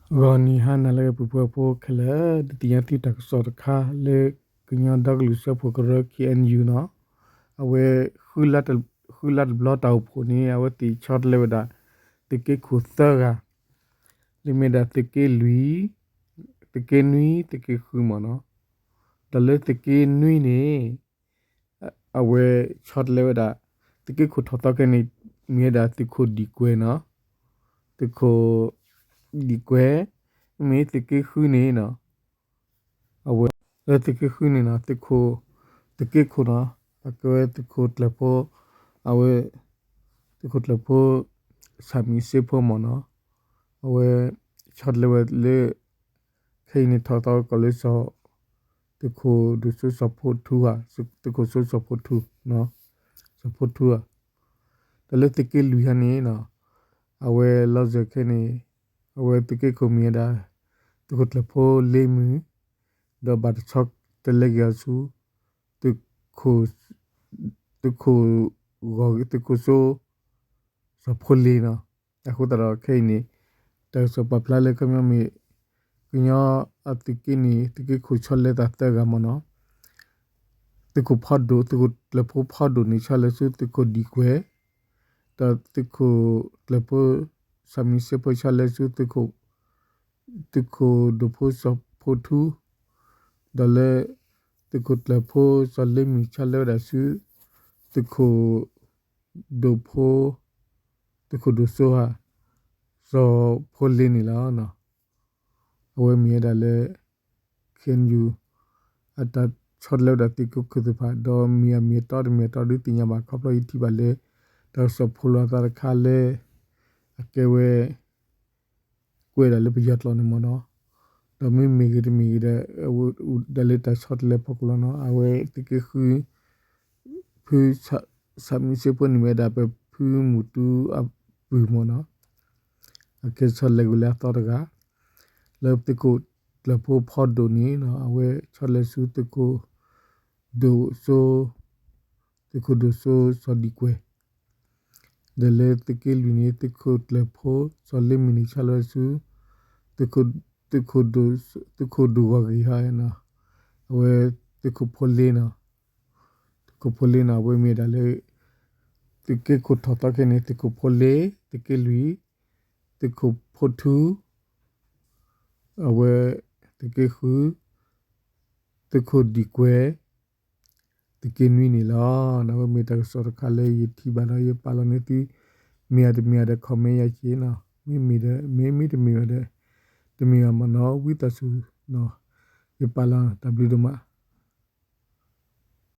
ဂီၤနံၤဟါနၤလၢအဂ့ၤ ပုၢ်ဖိဝဲၢ်ဖိခဲလၢာ်, ဒုးသ့ၣ်ညါသုတၢ်ကစီၣ်တခါလၢ ကညီဒီကလုာ်စၢဖှိၣ်ကရၢ K N U နီၤ, အဝဲ ဃုလါတဘျီတၢ်အိၣ်ဖှိၣ်န့ၣ် အဝဲသ့ၣ်ဆီတလဲဝဲဒၣ် သုးက့ခိၣ်သၢဂၤ, လၢမ့ၢ်ဒၣ်သုးက့လွံၢ်, သုးက့နွံ, သုးက့ဃုမ့ၢ်နီၤ, ဒီးလၢသုးက့နွံန့ၣ် အဝဲဆီတလဲဝဲဒၣ် သုးက့ခိၣ်ထီၣ်သီခဲန့ၣ် မ့ၢ်ဝဲဒၣ်သုးခိၣ်ဒံၣ်ကွဲၤနီၤ, သုးခိၣ် ဒံၣ်ကွဲၤ, မ့မ့ၢ်သုးက့ဃုန့ၣ်နီၤ, အဝဲ လၢသုးက့ဃုန့ၣ်နီၤ သုးခိၣ် သုးက့ခိၣ်နီၤ, အကဲဝဲသုးခိၣ်ကျၢၢ်ဖိ, အဝဲ သုးခိၣ်ကျၢၢ်ဖိ ဆၣ်မံၤစ့ဖိမ့ၢ်နီၤ, အဝဲ ဆီတလဲဝဲလၢ ခဲအံၤန့ၣ်ထီၣ်သီဝဲကီးလၢစီၤ သုးခိၣ်ဒိၣ်စိစီၤဖိထူဧါ, သုးခိၣ်စိစီၤဖိထူ, စီၤဖိထူဧါ, ဒီးလၢသုးက့လွံၢ်ဟါန့ၣ်နီၤ, အဝဲလီၤစၢၤခဲန့ၣ် အဝဲသုးက့ခိၣ်မ့ၢ်ဝဲဒၣ် သုးခိၣ်ကျၢၢ်ဖိလ့မုၢ်, ဒီးဘၣ်တဆီတလဲက့ၤအီၤဆူ သုးခိၣ် သုးခိၣ် ဂီၤ သုးခိၣ်စိ စီၤဖိလ့နီၤ, အဃိသတးဒီးခဲအံၤန့ၣ် တၢ်ကစီၣ်ပာ်ဖျါလၢခီပညီမ့ၢ် ကညီအသုးက့န့ၣ် သုးက့ခိၣ်ဆီလဲသးသၢဂၤမ့ၢ်နီၤ, သုးခိၣ်ဖီဒိၣ် သုးခိၣ်ကျၢၢ်ဖိဖီဒိၣ်န့ၣ် ဆီလဲဆူသုးခိၣ်ဒံၣ်ကွဲၤ, ဒီးသုးခိၣ်ကျၢၢ်ဖိ ဆၣ်မံၤစ့ဖိဆီလဲဆူ သုးခိၣ်ဒိၣ်ဖိစီၤဖိထူ, ဒီးလၢ သုးခိၣ်ကျၢၢ်ဖိစီၤလ့မုၢ်ဆီလဲဝဲဒၣ်ဆူ သုးခိၣ် ဒိၣ်ဖိ သုးခိၣ်ဒိၣ်စိဧါ, စီၤဖိလ့န့ၣ်လီၤ. အဝဲမ့ၢ်ဝဲဒၣ်လၢ K N U အတၢ်ဆီတလဲဝဲဒၣ်သုးက့ခိၣ်သ့ၣ်တဖၣ် ဒီးမ့ၢ်အမ့ၢ်အတီတမ့ၢ်အတီဒုးသ့ၣ်ညါဘၣ် ခီဖျိယထံၣ်ဘၣ်လၢ တၢ်ကစီၣ်ဖိလီၤအသးတခါလၢ အကဲဝဲ ကွဲးဒၣ်လၢပယီၤကျိာ်န့ၣ်မ့ၢ်နီၤ, ဒီးမ့မ့ၢ်ဂ့ၤတမ့ၢ်ဂ့ၤဒီး ဒၣ်လၢတၢ်ဆီတလဲဖီခိၣ်လီၤနီၤ, အဝဲသုးက့ဃု ဖု ဆၣ်မံၤစ့ဖိန့ၣ် မ့ၢ်ဝဲဒၣ်ပဖုမူတူအပုၢ်မ့ၢ်နီၤ, အကဲဆီတလဲကွံာ်လၢအသီတဂၤ, လၢသုးခိၣ်ကျၢၢ်ဖိဖီဒိၣ်န့ၣ်နီၤ အဝဲဆီတလဲဆူသုးခိၣ် ဒိၣ်စိ သုးခိၣ်ဒိၣ်စိစီၤဒံၣ်ကွဲၤ, ဒီးလၢသုးက့လွံၢ်န့ၣ် သုးခိၣ်ကျၢၢ်ဖိစီၤလ့မုၢ်န့ၣ် ဆီတလဲဆူ သုးခိၣ် သုးခိၣ်ဒိၣ်ဂီၤဂ့ၤဟီ, အဝဲသုးခိၣ်ဖိလ့နီၤ, သုးခိၣ်ဖိလ့နီၤ အဝဲမ့ၢ်ဒၣ်လၢ သုးက့ခိၣ်ထီၣ်သီခဲန့ၣ် သုးခိၣ်ဖိလ့, သုးက့လွံၢ်, သုးခိၣ်ဖိထူ အဝဲ သုးက့ဃု, သုးခိၣ်ဒံၣ်ကွဲၤ, သုးက့နွံန့ၣ်လီၤ. အဝဲမ့ၢ်တၢ်ကစီၣ်တခါလၢယထံၣ်ဘၣ်ဒီး ယပာ်လီၤန့ၢ်သု, မ့ၢ်ဧါတမ့ၢ်ဧါဒီး comment ယၤက့ၤနီၤ, မ့မ့ၢ်ဒီး မ့မ့ၢ်တမ့ၢ်ဘၣ်ဒီး တမ့ၢ်ဘၣ်မ့ၢ်နီၤ ဝံသးစူၤ ယပာ်လီၤ တၢ်ဘျုးဒိၣ်မး.